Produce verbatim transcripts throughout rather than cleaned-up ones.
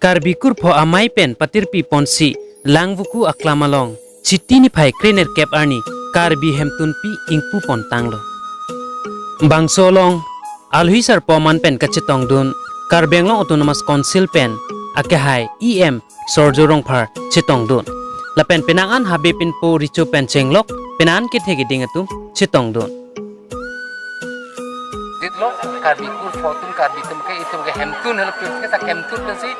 Karbi Kurpho Amei pen patirpi ponsi Langvoku aklam along Chiti niphai krenerkep arni Karbi Hemtunpi ingpu pon tanglo. Bangso along alohi sarpo aman pen kachetongdun Karbi Anglong Autonomous Council pen akehai E M Surjya Rongphar chetongdun. Lapen penang an Habe Pinpo Recho pen chenglok penang an kethe keding atum chetongdun. Ditlo Karbi Kurpho atum, Karbi atum ke, itum ke hemtun helo, pirthe ta hemtun pensi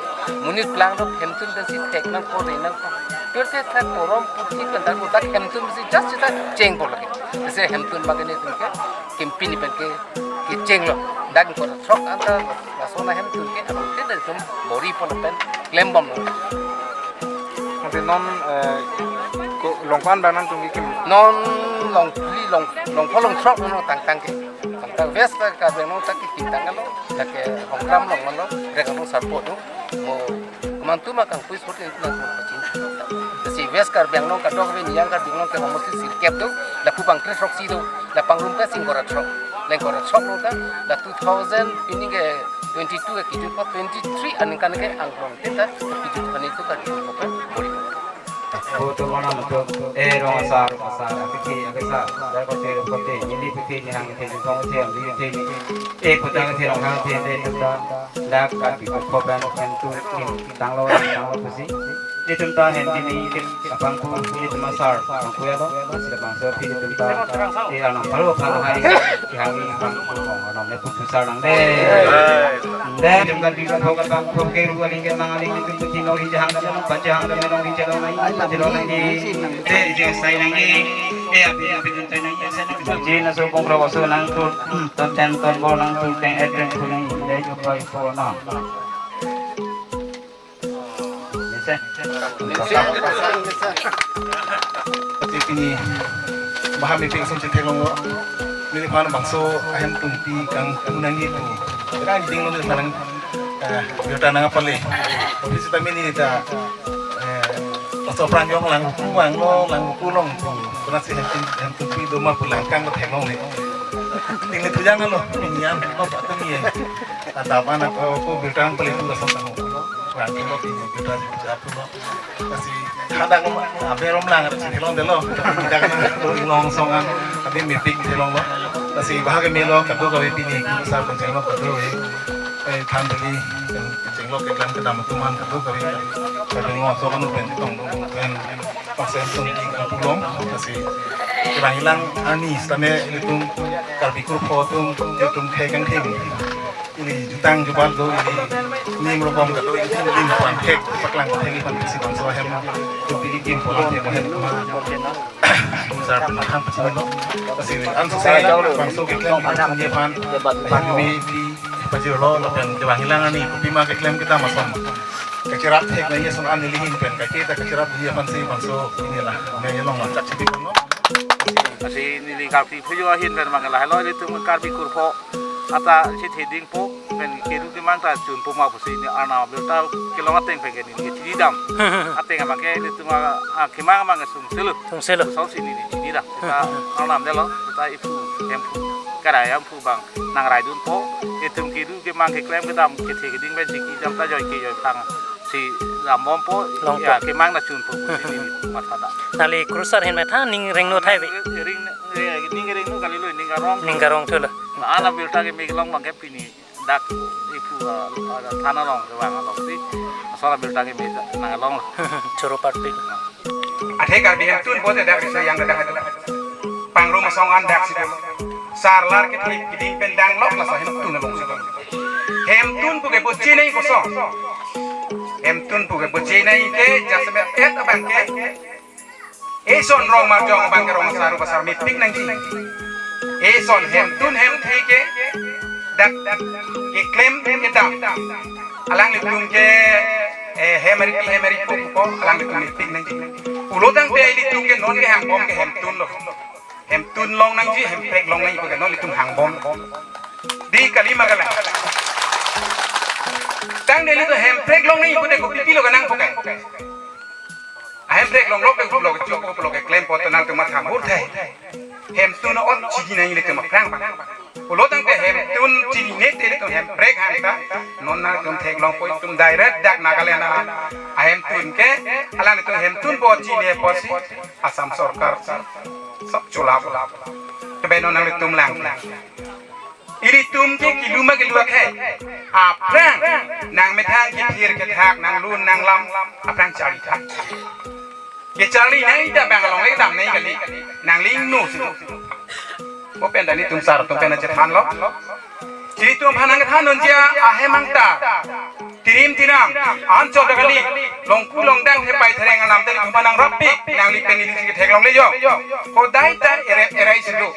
monit plang do, hemtun pensi thek nangpo, re nangpo. Pirthe ta korom puthi pen ta ko ta hemtun pensi just sita chengpo lake. Jese hemtun abang ke netum ke, kim pini pen ke, kechenglo. Dak ko throk anta laso ahemtun ke, abang ke netum bor-i pon pen klembomlo. Ante non, eh, ko longko-an abang nangtum kekim? Non long phli, long, long pho long throk non tangtang ke. Tangtang West ta Karbi Anglong ta kekim tanglo, dak ke Hongram along manlo, rek along sarpo do. Mo komantu ma kangpui sot in nang pachin. Lasi West Karbi Anglong kadokave, Niyang Karbi Anglong ke homosi sirkep do, lapu abang kre throksi do, la pangrum ke singkora throk, lengkora throk lo ta, la two thousand pini ke twenty-two ke kijut pa twenty-three aningkan ke anglong tinta kijut pani tu kan ko pen bor-i. Foto mana mutu, eh, rong asar, asar, apiki, apisa, dar kote, kote, neli piki, nihang te, nitong te, amri te, eh, putang te, ronghang te, te, tuta, dak, Karbi Kurpho pen, pen tu, kin, tanglo, tanglo pusi. Netum ta hem pini, kin, apangku, netum asar, apangku ya lo, sila bangso, pini netum ta, eh, anang paru, paru hai, kihang, apangku, anang, ne, putu sar nang de. De, netum Karbi Kurpho, Kurpho ke, ru, aling, ke, mang, aling, netum, puti, nong, ri, jahang, dam, nong, pan, jahang, dam, nong, ri, jalong, nai, jalong, nai, de, de, je, sai, nang, de, eh, api, api, dun, sai, nang, de, sai, nang, de. Jina, so, kong, rawa, so, nang, tu, ton, ten, ton, bo, nang, tu, teng, eh, teng, tu, nang, de, jo, pai, po, nang. Nese. Pati pini baha mepik ason chetheklonglo. Neliphan bangso ahemtunpi kangpu nangji pu. Rang jiding lo neliphan nang, eh, birta nangpale. Tapi seta mini ta, eh, laso aphrang jong Langvoku vanglo, Langvoku along pu. Konatsi hemtun, hemtunpi doma pu langkang lo theklongle. Tingni thujang lo, pini an lo patumi. Adap an ako, ako birta nangpale pu lason tanglo. Rang kilo pini birta jap lo. Lasi hadak lo, abe rom lang, lasi theklongdetlo. Hadak lo, Inglong asong an, abi mepik theklonglo. Lasi baha kemelo, kadokave pini, sar pen chenglo kadokave. Eh, than dali, chenglo keklem kedam atum an kadokave. Kadokave ngo asong anu pen, tong, tong, pen, paksen tong ki kapulong. Lasi, kevang ilang arni, sitame ilitum, Karbi Kurpho atum, ilitum khei kangthim. Ili jutang jubat do, ili nim rokom kado, ili lim pan thek, paklang thek, ili pan pisi bangso ahem, tu pili kim polang thek ahem ma. Sar pen mathang pisi lo. Lasi ansose bangso keklem, ili sungje pan, pan mi pi pajirlo, lapen kevang ilang arni, kopi ma keklem kedam ason. Kacherap thek nangji ason an nelihin pen, kake ta kacherap ji aphansi bangso pini la, me yelong la, chak chipi ponlo. Lasi neli Karbi phujo ahin pen mang lahelo, ilitum Karbi Kurpho ata chethedingpo, pen keru kemang ta chunpo ma pusi ne arna birta kelong ateng pen ke neli chini dam. Ateng abang ke ilitum a, a kemang abang ke sungselo. Sungselo. Songsi neli chini dam. Seta arnam detlo, seta iphu, hemphu, karai hemphu abang nangraidunpo, itum keru kemang keklem kedam kethe keding pen chiki jam ta joi ke joi phang. Si dambompo, Longpo. Ya, kemang nangchunpo, pusi neli matha dam. Nangli kurusar hin methang ning rengno thai ve. Ring, eh, ning rengno kalilo, ning arong. Ning arong thulo. La-an abirta keme kelong abang ke pini dak iphu, ah, ah, than along, kevang alongsi. Asor abirta keme nanglong. Choro parpik. Athe Karbi hemtun pote dak isi yang dak hadu. Pangrum asong an dak si. Sarlar kethe keding pen danglok laso hemtun along si. Hemtun puke boche nai koson. Hemtun puke boche nai ke jasemet et abang ke. Eson rong marjong abang ke rong asar ru asar mepik nangji. Eson hemtun hemthe ke dak keklem kedam. Alanglitum ke, eh, hem aripi hem aripo pu ko, alanglitum mepik nangji. Pulo tangte ilitum ke non kehangbom ke hemtun lo. Hemtun long nangji, hemprek long nangji pu ke non ilitum hangbom. Di kali ma kalang. Tangte ilitum hemprek long nangji pute kopi pilo kenang pu ke. Ahemprek longlok ke pulo ke chok pulo ke klempo tonang tu matha mur thai. Hemtun ot chini nangji ilitum aphrang abang. Pulo tangte hemtun chinine te ilitum hemprek hangta. Non nangtum theklongpo, itum direct dak Nagaland a, ahemtun ke, alanglitum hemtunpo chini apotsi Assam sorkar si sok chulap. Kebe non nanglitum lang. Ilitum ke kilu ma kilu akhei. Aphrang nangmethang kithir kethak, nanglun nanglam, aphrang charli thak. Kecharli nangji ta bang along le dam nangji kali. Nangli ingno si. Bo pen ta nelitum sar atum pen chethanlo. Ilitum aphan nangthan unji ahem angta. Tirim tiram, anchot kali. Longku longdang thepai thereng anam ta ilitum aphan nangrapik. Nangli pen ili si ketheklongle jo. Kodai ta eret erai si do.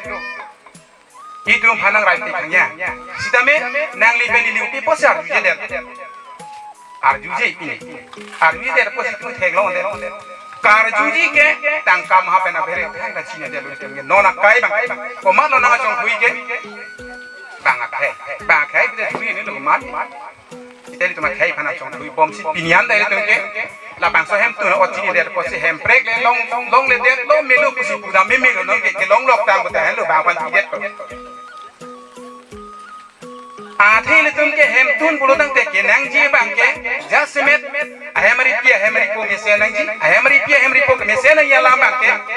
Itum aphan nangraipik hangya. Sitame nangli pen ili kopi apotsi arjujedet. Arjuje pini. Arjujedet apotsi itum theklongdet. Karjuji ke tangka maha pen abere thang ta chinedetlo itum ke. Non akai bang. Komatlo nangkachongthui ke. Bang akhei. Bang akhei pute thui ne lo man. Sita ilitum akhei aphan nangchongthui bomsi pini an ta ilitum ke labangso hemtun ot chinidet apotsi hemprek le long, longledetlo melo pusi pudam memelo non ke kelong lok tang puta henlo bang aphan chidetlo. Athe ilitum ke hemtun pulo tangte kenangji abang ke jasemet ahem aripi ahem aripo mesen nangji, ahem aripi ahem aripo mesen nangji alam abang ke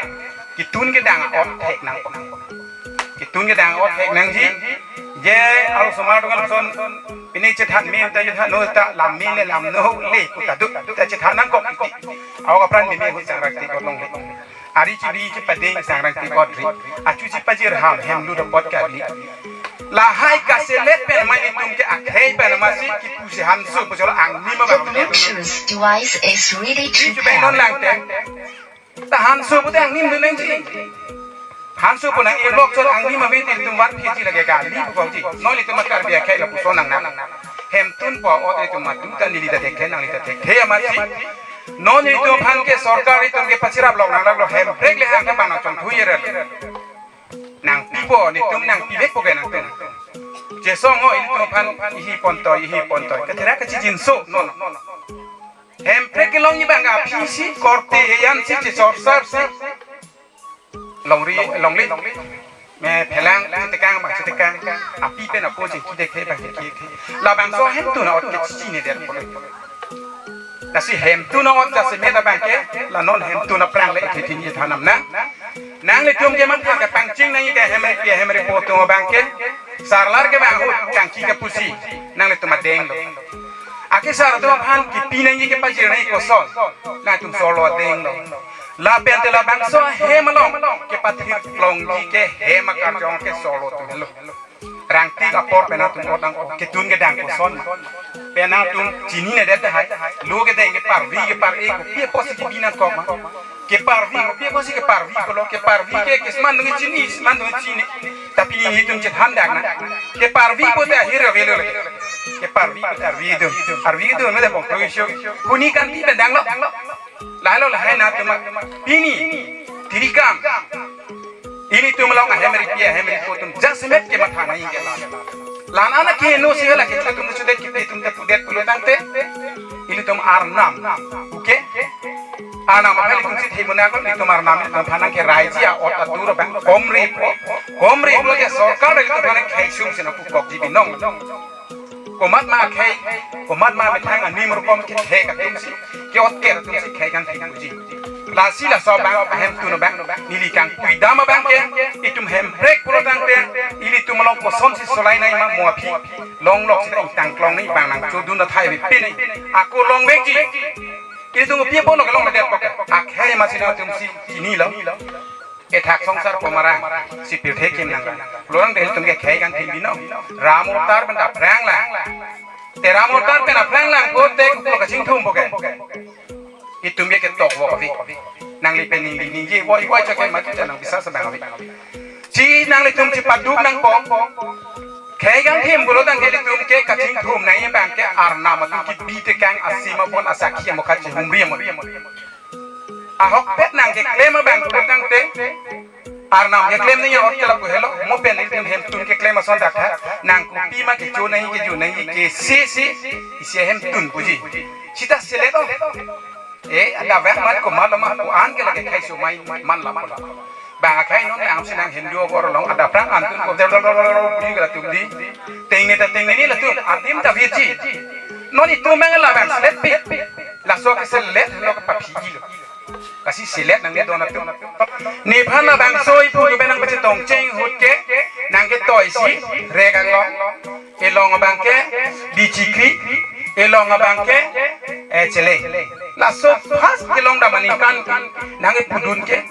kitun kedang ot thek nangpo. Kitun kedang ot thek nangji. Je arlosomar atum ason pini chethan me ta chethan no ta lam me le lam no le puta do ta chethan nangkok kiti. Awak apran meme ahut Sangrangti Bot longle. Ari chibi chipadeng Sangrangti Bot ri. Achu chipajir ham hem lu dapot kali. Lahai kaselet pen ma itum ke akhei pen ma si kipusi hanso pucholo angni ma bang. The Bluetooth device is ready to pair. Chi bang non lang te. Ta hanso pute angnim dun nangji. Hanso pu nang-e lok chot angnim ave te itum var phiji lage kali pu kauji. Non itum Karbi akhei lapuson nang nang. Hemtun po ot itum madu ta neli ta thekthe nangli ta thekthe amatsi. Non itum aphan ke sorkar itum ke pachirap lok nang lok lo hemprek le hang ke bang nangchongthui eret. Nangpipo nelitum nangpivekpo ke nangtum. Chesong ho ilitum aphan ihi pontoi ihi pontoi. Kathera kachijinso non. Hemprek kelongji abang aphi si korte eyan si chesorsar si. Longri, longri. Me phelang, chetekang bang chetekang. Api pen apo chingki dekhe bang chingki dekhe. Labangso hemtun ot ke chinidet pulo. Lasi hemtun ot jasemet abang ke, la non hemtun aphrang le ikhe thini thanam nang. Nanglitum ke mangtha kepangching nangji ke hem aripi hem aripo atum abang ke. Sarlar ke bang ahut kangki kepusi. Nanglitum adenglo. Akesar atum aphan kipi nangji kepajir nangji koson. Nangtum solo adenglo. Lapen te labangso hem along kepathirlongji ke hem akarjong ke solo atum lo. Rangtik apor pen atum ot nangkok ketun kedang koson ma. Pen atum chininedet tahai. Lo kedeng keparvi kepar-e kopi apotsi kibi nangkok ma. Keparvi kopi apotsi keparvi kolo keparvi ke kesman dungi chini, kesman dungi chini. Tapi nelitum chethan dak na. Keparvi pute ahir avelo lagi. Keparvi pute arvi dun. Arvi dun mede bong. Huni kan ti pen danglo. Lahelo lahai nangtum pini tirikam. Ilitum along ahem aripi ahem aripo atum jasemet kematha nangji ke la. La-an ana keheno si la kecho atum chudet kipi atum ta pudet pulo tangte. Ilitum arnam. Oke? Arnam akhai ilitum si themuna ko ilitum arnam ilitum aphan nangkeraiji a-ot atur abang komrepo. Komrepo ke sorkar ilitum aphan nangkhei sum si nangpukokji binong. Komat ma akhei, komat ma methang anim rukom kethek atum si, ke-ot ke atum si khei kangthim puji. Lasi laso abang, ahemtun abang, neli kangpuidam abang ke, itum hemprek pulo tangte, ilitum along kosonsi solai nangji ma mo aphi, longlok sita ingtangklong nangji bang nangchodun athai avepin nangji. Ako longvekji. Ilitum kopi apot lo kelongledetpo ke. Akhei amatsi nangtum si chinilo. Ethak songsar po marang si pirthe kim nang. Pulo tangte ilitum ke khei kangthim binong. Ram avatar pen aphrang lang. Te ram avatar pen aphrang lang pute pulo kachingthumpo ke. Itum ke ketok vo ave. Nangli pen ningli ningje voi voi chake mati ta nang bisa sebang ave. Chi nanglitum chipaduk nangpo. Khei kangthim pulo tangte ilitum ke kachingthum nangji abang ke arnam atum kibi tekang asim apon asakhi amokha chihumri amo. Ahokpet nangkeklem abang pulo tangte. Arnam keklem nangji ot ke lapu helo, mo pen ilitum hemtun keklem ason dak tha, nang kopi ma kecho nangji kejo nangji ke si si, isi ahemtun puji. Sita selet o. Eh, ada vek mat komat lo ma ko-an ke lake khei so mai man lapu lo. Bang akhai non nang si nang Hindu agor along ada prang antun ko dol dol dol dol buri kala tum di. Tengne ta tengne ni latum adim ta biji. Non itum mang la bang selet pi. Laso ke selet lo ke paphi lo. Lasi selet nangli don atum. Nephan labangso iphu ke nang pachetong cheng ahut ke nang ketoi si regang long. Elong abang ke bichikri, elong abang ke eh, chele. Laso first kelong dam aningkan nang ipudun ke.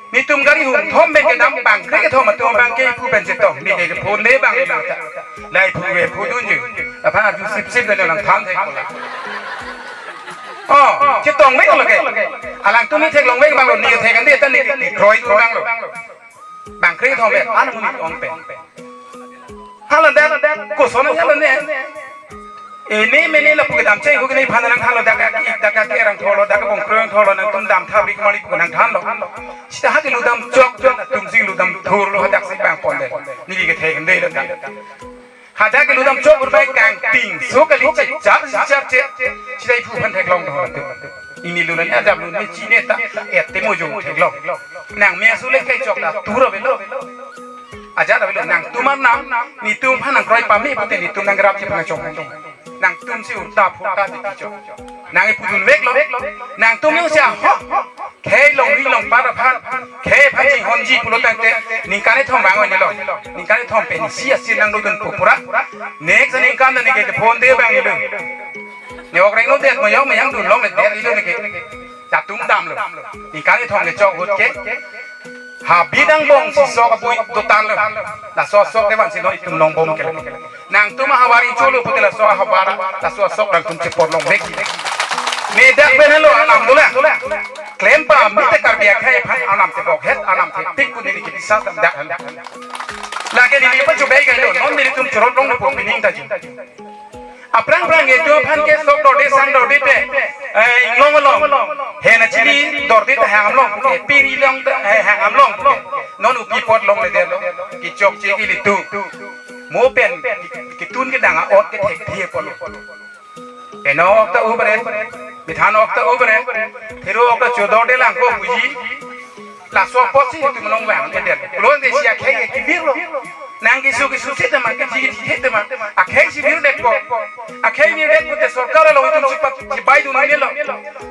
Netum gari hum thom pen kedam bang kre kethom atum abang ke iphu pen chetong. Ne ke phone de bang ilo ta. Lai phu ve phu dunji. Aphan arju sip sip dan nang than thek kola. Oh, chetong ve lo ke. Alangtum ne theklong ve bang lo, ne thek ande ta ne kroi dun bang lo. Bang kre kethom ve an hum ong pen. Hala dak koson hala ne. Ene mene lapu kedam cheng hu ke nephan nang thanlo dak ke dak ke rang tholo dak bong krong tholo nangtum dam thap rik mali pu nang thanlo. Sita ha kelu dam chok chok tum si kelu dam thurlo hadak si bang pon de. Neli ke thek ande lo dak. Hadak kelu dam chok ur bai kangting so kali che char si char che. Sita iphu phan theklong tholo tu. Ini lu nang ajam lu ne chine ta et te mo jong theklong. Nang me asu le kai chok da tur avelo. Ajat avelo nangtum arnam, netum aphan nang kroi pame pute netum nang rap chipang chong. Nangtum si urta phuta di chok. Nang ipudun vek lo. Nangtum yung si ahok. Khei longri longpat aphan. Khei aphan chinghonji pulo tangte. Ningkan ithom bang oi nelo. Ningkan ithom pen si asin nang dodun pu pura. Next ningkan na ningkan phone de bang ilu. Ne ok reng lo det mayong mayang dun long le det ilu neke. Tatum damlo. Ningkan ithom kechok ahut ke. Habit angbong si sok abui dotanlo. Laso sok ke vansi non itum nongbom ke. Nangtum ahavar incholo pute laso ahavar. Laso sok nangtum chepot long lek. Ne dak pen helo anam dolang. Klem pame te Karbi akhai aphan anam te bok het anam te tik pu neli ke bisas dam dak helo. Lake neli pachobei kailo non nelitum chorot longpo pining ta ju. Aphrang phrang itum aphan ke sok dorde sang dorde te. Eh, inglong along. Hena chili dorde te hang amlong ke piri long te eh, hang amlong ke. Non upi pot long le delo. Kechokche ke ilitum. Mo pen ketun kedang a-ot ke thekthe apotlo. Penok ta ubre. Mithanok ta ubre. Thero ok ta chodorde lang ko puji. Laso apot si itum along vang ke det. Pulo ante si akhei ke kibir lo. Nang kisu kisu si tema kiji kiji tema. Akhei si bir det ko. Akhei bir det ko te sorkar along itum si pak si bai dun ne lo.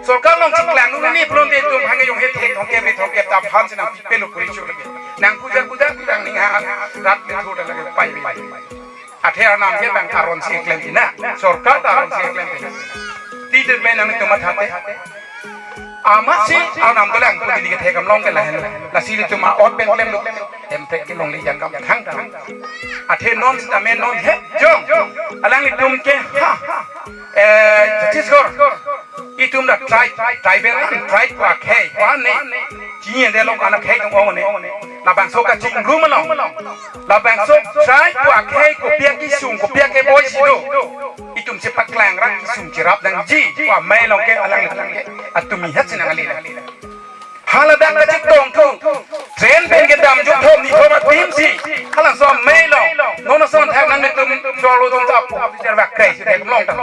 Sorkar along si klang dun ne pulo ante itum hang yong het het thongke ri thongke ta phan si nang pelo puri chu lagi. Nang puja puja nang ning ha rat le thu da lagi pai pai. Athe arnam ke bang aron si klem pina. Sorkar ta aron si klem pina. Ti tin pen nang itum matha te. Amat si arnam dolang pu neli ke thek amlong ke lahen. Lasi ilitum a-ot pen klem lo. Em thek ke longli jangkam thang thang. Athe non sitame non he jong. Alanglitum ke ha. Eh, Chhattisgarh. Itum da tribe, tribal an, tribe ko akhei, ko an ne. Chini ande lo ko an akhei tung ong ne. Labangso kachingrum along. Labangso tribe ko akhei kopi akesung, kopi akeboi si do. Itum si paklang ra kesung cherap dangji. Ko amei along ke alanglitum ke. Atum ihat si nang ali. Hala dak kachetong thu. Train pen kedam ju thom ni thom adim si. Halabangso amei along. Non ason thak nanglitum solo tum ta apu officer bak kre si thek long ta.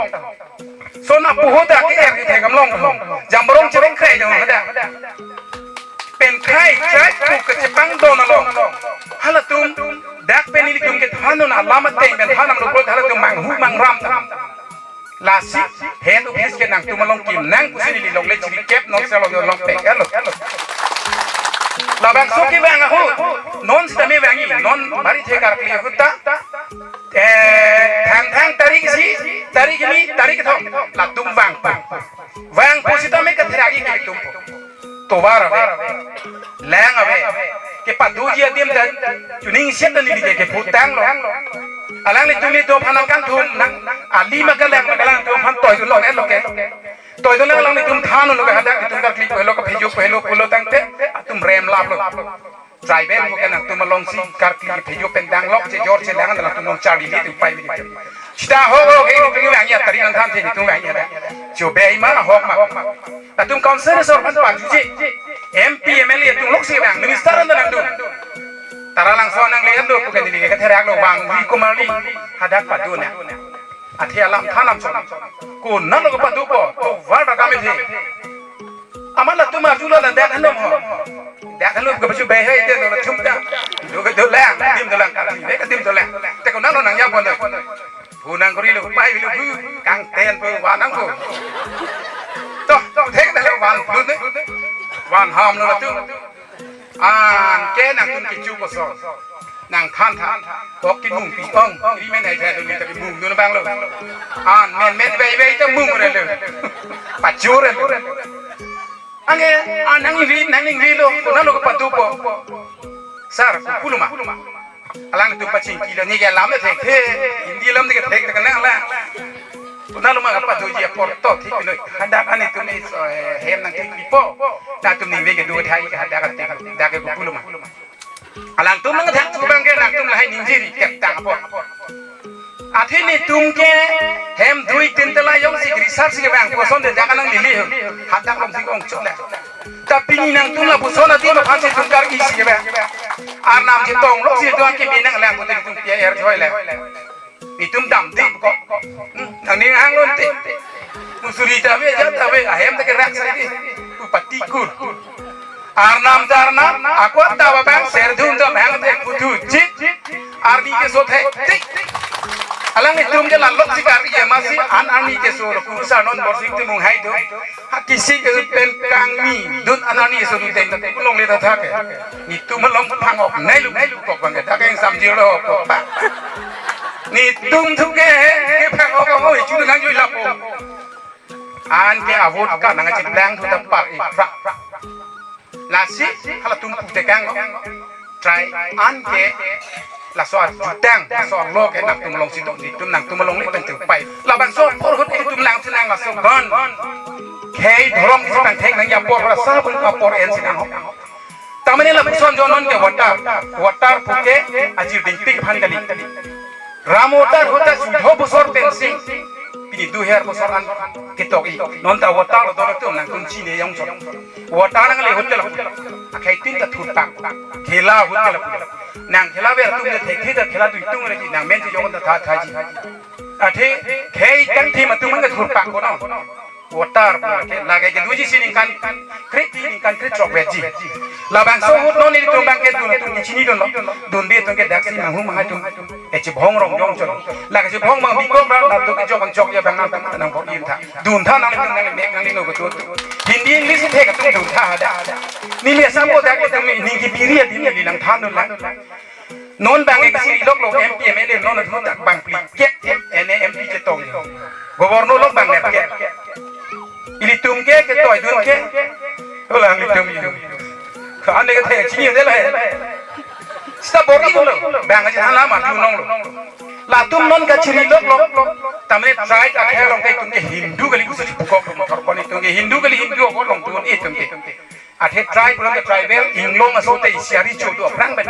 Son apu ho ta ke er ke thek long ta. Jamborong chireng kre jong hadak. Pen khai chai ku kachepang don along. Halatum dak pen ilitum kethan un alam ateng pen than amlo halatum manghu mangram ta. Lasi head office ke nangtum along kim nang pusi neli longle chiri kep non si along along pek alo. Labangso kevang ahut non sitame vangi non bari the karkli ahut ta. Eh, thang thang tarik isi, tarik hini, tarik kethom latum vangpo. Vangpo sitame katherak ke ilitum po. Tovar ave. Lang ave. Kepadoji adim ta chuning siat ta neli ke keputang lo. Alanglitum ilitum aphan nangkanthum nang ali ma kalang ma kalang atum aphan toi dun long et lo ke. Toi dun long alanglitum than lo ke hadak itum karkli pu helo kaphejo pu helo pulo tangte atum rem lap lo. Tribal ko ke nangtum along si karkli phejo pen dang lok chejor chelang nangtum along charli le tu pai mi. Sita ho ho ke itum vangi atari nang than the itum vangi ada. Chobei ma ahok ma. Atum council resort kan pajuji. M P, M L A atum lok si vang minister an nangtum. Taralangso nangle an do pu ke neli ke therak lo vang ri kumarli hadak padu na. Athe alam thanam chon. Ko nalo padu po to var da kami the. Amat latum arjulo ladak anom ho. Dak lo ke baju behai te lo thum ta. Lo ke dolang, dim dolang kali, ne ke dim dolang. Te ko nang lo nang ya bon. Pu nang kori lo, pai lo bu, kangten pu, van nang pu. Toh, thek dak lo van plut ne. Van ham lo tu. Anke nangtum kecho koson. Nang than than. Kok kemung pi ong. Ri men hai thai lo ni ta kemung dun bang lo. An men men vei vei ta mung re lo. Pachur re lo. Anke, ah, nang ri, nang ri lo, konat lo kepado po. Sir, kopi pulo ma. Alangtum pachingki lo, ne ke alam ne thekthe, Hindi alam ne ke thek thek nang la. Konat lo ma kepado ji apor to thik noi. Hadak an itum is, eh, hem nangthik pipo. Nangtum ningve kedo thai ke hadak an thik. Dak ke kopi pulo ma. Alangtum nangthang thu bang ke nangtum lahai ningje ri kep tang apot. Athe netum ke hem dui tin tala jongsi research ke bang koson de dak nang lili ho. Hadak lom si ong chot le. Ta pini nangtum lapuson adim aphan si tum karki si ke bang. Arnam chetong lo si tuang ke binang lang pute tum pia er joi le. Itum damde ko. Hmm, nang ning hang lon te. Musuri ta ave, jat ta ave, ahem ta ke rak sai di. Upati kur. Arnam ta arnam, ako ta ba bang ser dun ta bang te putu chit. Arni keso thek tik. Alanglitum ke lalok si kari ya masi an arni keso lo kursa non borsing ti mung hai do. Ha kisi ke pen kangni dun an arni keso dun teng ta kulong le ta thak ke. Netum along phang-ok nai lu kok bang ke ta keng samjir lo kok ba. Netum thu ke, ke phang-ok mo ichu nang jui lapo. Anke avot ka nang chiplang thu ta par i pra. Lasi halatum pu tekang lo. Try anke laso ajutang, laso lo ke nangtum along si dok netum nangtum along le pen tu pai. Labangso apor ahut itum lang si nang laso gun. Khei dhorom si tang thek nang ya apor la sa pun apor en si nang ho. Tamane lapuson jonon ke water. Water puke ajir dingpik phan kali. Ram water ahut ta sudho bosor pensi. Pini dui hajar bosor an ketok i. Non ta water lo dolo tum nangtum chini jongchot. Water nangle ahut ke lapu. Akhei tin ta thurpak. Khela ahut ke lapu. Nang khela ver tum ne thekthe ta khela dui tung re ji nang men ji jong ta tha tha ji. Athe khei kangthim atum ke thurpak kono. Water pu ke lake kedoji si ningkan kre-phli ningkan krethrok vetji. Labangso ahut non netum bang ke dun atum ke chinidunlo. Dunde atum ke daksi manghu mangha atum. E chibhong rong jongchot. Lake chibhong mang bikok ra latum ke jok jok ya bang nangtum nang bor in tha. Dun tha nangtum nang mek nang lino ketu. Hindi English thek atum dun tha hadak. Neli asam ko dak atum ningki piri adim neli nang thandun lang. Non bang ke kachiri lok lo M P M L A non ahut dak bang phlikep M N A M P chetong. Governor lok bang nepkep. Ilitum ke ketoidun ke. Ola ilitum ilitum. Ka ane ke thek chini de la he. Sita bor-i lo. Bang aja hala ma tu nong lo. Latum non kachiri lok lo. Tamne tribe akhei along ke itum ke Hindu kali pusi pukok lo motor pon itum ke Hindu kali Hindu ko long tun itum ke. Athe tribe along ke tribal inglong aso te isi aricho do aphrang ben.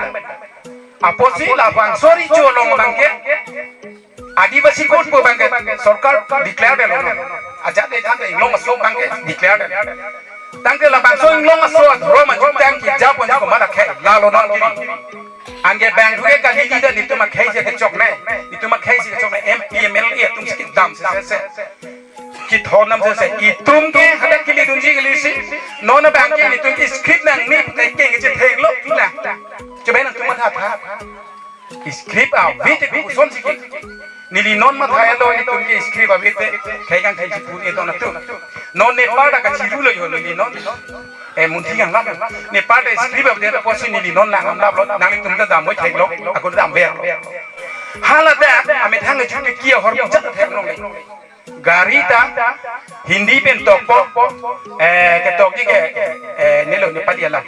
Apotsi labangso aricho along bang ke Adivasi code pu bang ke sorkar declare det lo. Ajat de tang ke inglong aso bang ke declare det. Tang ke labangso inglong aso adhorom ajutang kijap wan ko mala khei lalo non kiri. Anke bang thu ke kali di da netum akhei si kechok nai. Netum akhei si kechok nai M P M L A atum si kedam se se se. Kithon nam se se. Itum ke hadak kili dunji kili si. Non abang ke netum ke script nang ni pute ke ke chethek lo na. Chebe nangtum matha tha. Script avete koson si ke. Neli non matha lo netum ke script avete. Khei kangthai si pute don atum. Non Nepal ta kachiru lo jo neli non. E munthi kanglam. Nepal ta script avete ta posi neli non lang lam lo. Nanglitum ta dam moi thek lo. Ako dam ver lo. Hala ta amethang ke chuti kia hor puchat thek nong le. Gari ta Hindi pen tokpo, eh, ketok ji ke, eh, nelo Nepali alam.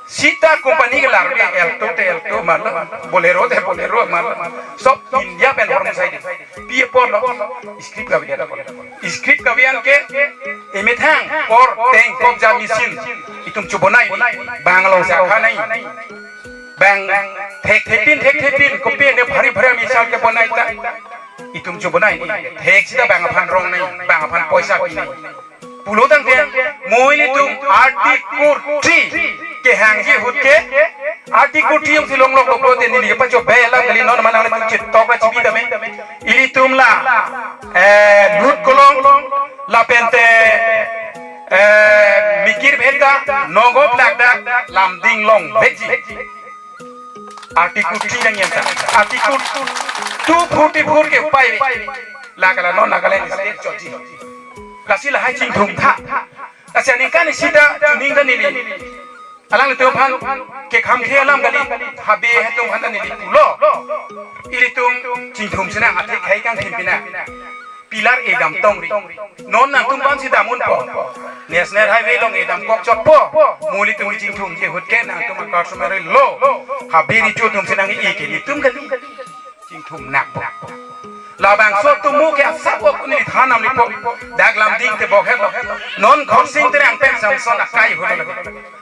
Sita company ke larve Alto te Alto marlo, Bolero te Bolero marlo. Sob India pen hormu sai di. Pi apor lo, script kave det apor. Script kave an ke, emethang, por, teng, kobja machine. Itum chobonai di. Bang along si akha nai. Bang thekthepin, thekthepin, kopi ne bhari bhari missile kebonai ta. Itum chobonai ni. Thek sita bang aphan rong nai, bang aphan poisa pi nai. Pulo tangte, mo ilitum Article three kehangji ahut ke, Article three jongsi longlok doklo te neli kepachobe alam kali non mane nangtum chetok ra chibi tame. Ilitum la, eh, lut kolong, lapen te, eh, mikir bheta, nogop lakdak, lamding longvekji. Article three nangyam ta. Article two forty-four ke upai. La kala non Nagaland state chotji. Lasi lahai chingthum tha. Lasi aningkan isi ta chuning ta neli alanglitum aphan kekham khe alam kali, habe atum aphan ta neli pulo. Ilitum chingthum sinang, athe khei kangthim pina. Pillar edam tongri. Non nangtum aphansi dam unpo. National Highway along edam kokchotpo. Mo ilitum chingthum je ahut ke nangtum a customary law, habe richo atum sinang, e ke nelitum kali. Chingthum nakpo. Labangso atum mo ke asap ko kuni thanam lipo. Dak lamding te bokhet lo. Non Khorsing Terang pen Samson akai ahut lo.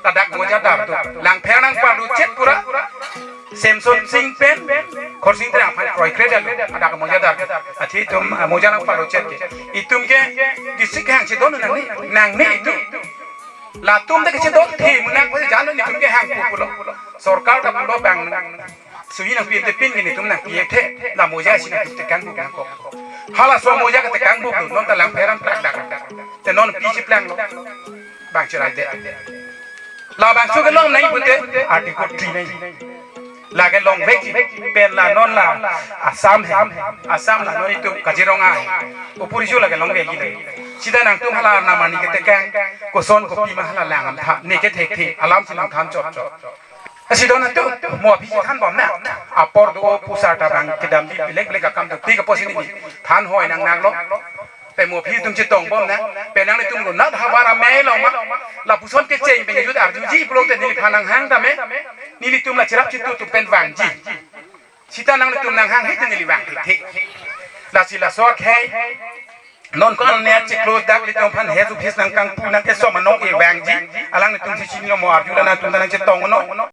Ladak mojadar do. Langpher nangpalochet pura. Samson Sing pen Khorsing Terang aphan kroikre dalo. Ladak mojadar. Athe itum, ah, moja nangpalochet ke. Itum ke district hang chedon nangne. Nangne itum. Latum ta kachedon the munak pa jalo, itum ke hang pulo. Sorkar ta pulo bang suhi nangpi te pin ke itum nangpi the. La moja si nangtum tekang buk nangkok. Halaso moja ke tekang buk non ta Langpher an plak dak. Te non pi si planglo. Bang cherai de. Labangso ke long nai pute Article three nai. Lake longvekji pen la non la Assam he. Assam la non itum Kaziranga he. Upurisu lake longvekji le. Sita nangtum hala Arnam arni ketekang koson kopima hala lang amtha. Ne ke thekthe alam si nangthan chotchot. Lasi don atum mo aphi si thanbom na. Apor do pusar ta bang kedamji belek belek akam do. Pi kaposi neli thanhoi nangnanglo. Te mo aphi atum chetongbom na. Penang nelitum lo nat havar amei lo ma. Lapuson kecheng pen jut arjuji pulote neliphan nanghang tame. Nelitum la cherap chitu atum pen vangji. Sita nanglitum nanghang he te neli vang thik thik. Lasi laso akhei. Non ko-an ne che close dak ilitum aphan head office nangkangpu nangkeso ma non e vangji. Alanglitum si chinilo, mo arju la nangtum ta nangchetong non.